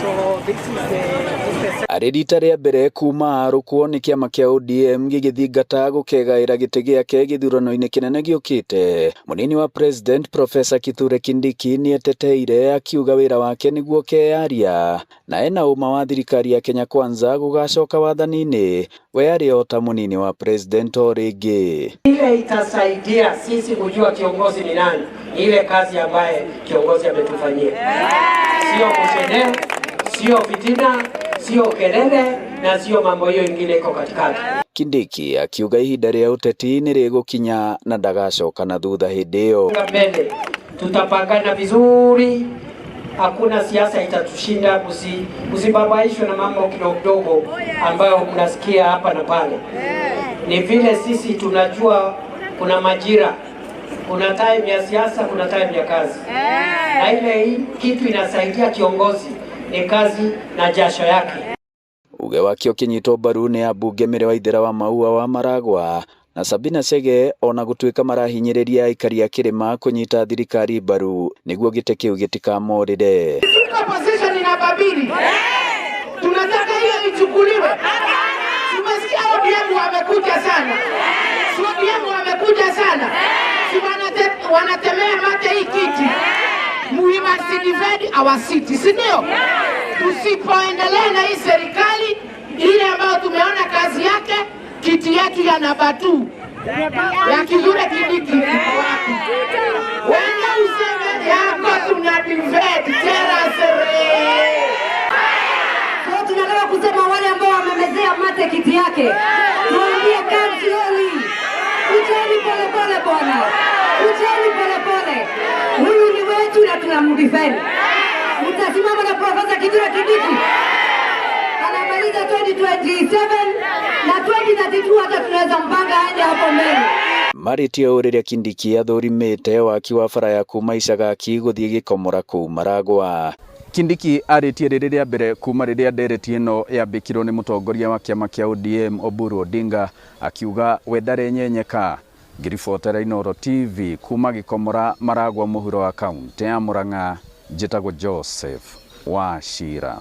So this is the Arĩ rita rĩa mbere kuma arũkwo nĩ kĩama kĩa ODM gĩgĩthingata gũkegaĩra gĩtĩ gĩake gĩthurano-inĩ kĩnene gĩũkĩte. Mũnini wa President Professor Kithure Kindiki nĩeteteire akiuga wĩra wake nĩguo keyaria na ena ũma wa thirikari ya Kenya Kwanza gũgacoka wathani-inĩ we arĩ o ta mũnini wa President o rĩngĩ. Ile itasaidia sisi kujua kiongozi ni nani, ni ile kazi ambaye kiongozi ametufanyia, sio kushene, sio fitina, sio kelele na sio mambo hiyo ingine iko katikati. Kindiki akiuga ihinda rĩa ũteti nĩ rĩgũkinya na ndagacoka na thutha hĩndĩ ĩyo. Mbele tutapangana vizuri, hakuna siasa itatushinda. Msibabaishwe na mambo kidogo kidogo ambayo mnasikia hapa na pale. Ni vile sisi tunajua kuna majira, kuna time ya siasa, kuna time ya kazi, na ile hii kitu inasaidia kiongozi ni kazi na jasho yake. Uge wake ũkĩnyitwo mbaru nĩ ambunge Mary Waithera wa Maua wa Maragwa na Sabina Chege ona gũtuĩka marahinyĩrĩria aikari a kĩrĩma kũnyita thirikari mbaru nĩguo gĩtĩ kĩu gĩtikamorĩre. Tuko position namba 2. Tunataka hiyo ichukuliwe. Tumesikia ODM wamekuja sana. Si ODM wamekuja sana. Si wanatemea mate hii kiti. We must defend our city, si ndio? Tusipoendelea na hii serikali ile ambayo tumeona kazi yake, kiti yetu ya namba 2 ya Kithure Kindiki iko wapi? Wenda useme yako tuna defend terasere. Kwa tunataka kusema wale ambao wamemezea mate kiti yake, tuambie come slowly, ujeni pole pole bwana, ujeni pole pole. Huyu ni wetu na tunamdefend. Mtasimama na Profesa Kithure Kindiki anamaliza 2027 na 2032, hata tunaweza mpanga aende hapo mbele. Marĩtie ũũ rĩrĩa Kindiki athũrimĩte waki wa bara ya kuma Icagaki gũthiĩ Gĩkomora kũu Maragwa. Kindiki arĩtie rĩrĩ rĩa mbere kuma rĩrĩa ndereti ĩno yambĩkirwo nĩ mũtongoria wa kĩama kĩa ODM Oburu Odinga akiuga we ndarenyenyeka. Ngĩribotera Inooro TV kuma Gĩkomora Maragwa mũhuro wa kaũntĩ ya Murang'a, njĩtagwo Joseph Wachira.